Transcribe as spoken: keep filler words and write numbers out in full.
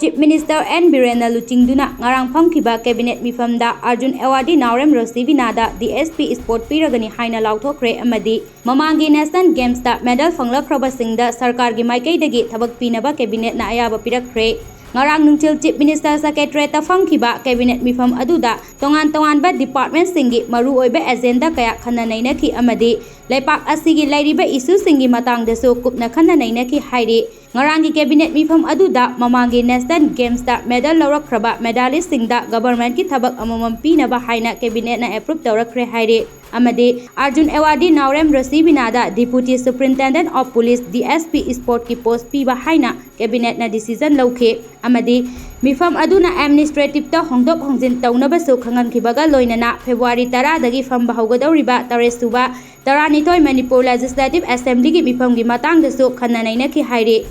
Chief Minister N ꯕꯤꯔꯦꯟꯅ ꯂꯨꯆꯤꯡꯗꯨꯅ ꯉꯔꯥꯡ ꯐꯝꯈꯤꯕ Cabinet ꯃꯤꯐꯝꯗ Arjun Awardee ꯅꯥꯎꯔꯦꯝ ꯔꯣꯁꯤꯕꯤꯅꯥꯗ D S P Sport ꯄꯤꯔꯒꯅꯤ ꯍꯥꯏꯅ ꯂꯥꯎꯊꯣꯛꯈ꯭ꯔꯦ ꯑꯃꯗꯤ ꯃꯃꯥꯡꯒꯤ National Gamesꯇ medal ꯐꯪꯂꯛꯈ꯭ꯔꯕꯁꯤꯡꯗ ꯁꯔꯀꯥꯔꯒꯤ ꯃꯥꯏꯀꯩꯗꯒꯤ ꯊꯕꯛ ꯄꯤꯅꯕ Cabinetꯅ ꯑꯌꯥꯕ ꯄꯤꯔꯛꯈ꯭ꯔꯦ꯫ ꯉꯔꯥꯡ ꯅꯨꯡꯊꯤꯜ Chief Minister Secretariatꯇ ꯐꯝꯈꯤꯕ Cabinet ꯃꯤꯐꯝ ꯑꯗꯨꯗ ꯇꯣꯉꯥꯟ ꯇꯣꯉꯥꯟꯕ departmentꯁꯤꯡꯒꯤ ꯃꯔꯨꯑꯣꯏꯕ agenda ꯀꯌꯥ ꯈꯟꯅ ꯅꯩꯅꯈꯤ ꯑꯃꯗꯤ ꯂꯩꯄꯥꯛ ꯑꯁꯤꯒꯤ ꯂꯩꯔꯤꯕ issueꯁꯤꯡꯒꯤ ꯃꯇꯥꯡꯗꯁꯨ ꯀꯨꯞꯅ ꯈꯟꯅ ꯅꯩꯅꯈꯤ ꯍꯥꯏꯔꯤ꯫ ꯉꯔꯥꯡꯒꯤ Cabinet ꯃꯤꯐꯝ ꯑꯗꯨꯗ ꯃꯃꯥꯡꯒꯤ National Gamesꯇ medal ꯂꯧꯔꯛꯈ꯭ꯔꯕ medalistꯁꯤꯡꯗ governmentꯀꯤ ꯊꯕꯛ ꯑꯃꯃꯝ ꯄꯤꯅꯕ ꯍꯥꯏꯅ Cabinetꯅ approve ꯇꯧꯔꯛꯈ꯭ꯔꯦ ꯍꯥꯏꯔꯤ꯫ ꯑꯃꯗꯤ Arjun Awardee Naorem ꯔꯣꯁꯤꯕꯤꯅꯥꯗ Deputy Superintendent of Police, D S P Sportꯀꯤ post ꯄꯤꯕ ꯍꯥꯏꯅ Cabinetꯅ decision ꯂꯧꯈꯤ꯫ ꯑꯃꯗꯤ ꯃꯤꯐꯝ ꯑꯗꯨꯅ administrativeꯇ ꯍꯣꯡꯗꯣꯛ ꯍꯣꯡꯖꯤꯟ ꯇꯧꯅꯕꯁꯨ ꯈꯪꯍꯟꯈꯤꯕꯒ ꯂꯣꯏꯅꯅ February ꯇꯔꯥꯗꯒꯤ ꯐꯝꯕ ꯍꯧꯒꯗꯧꯔꯤꯕ ꯇꯔꯦꯠ ꯁꯨꯕ, ꯇꯔꯥꯅꯤꯊꯣꯏ Manipur Legislative Assemblyꯒꯤ ꯃꯤꯐꯝꯒꯤ ꯃꯇꯥꯡꯗꯁꯨ ꯈꯟꯅ ꯅꯩꯅꯈꯤ ꯍꯥꯏꯔꯤ꯫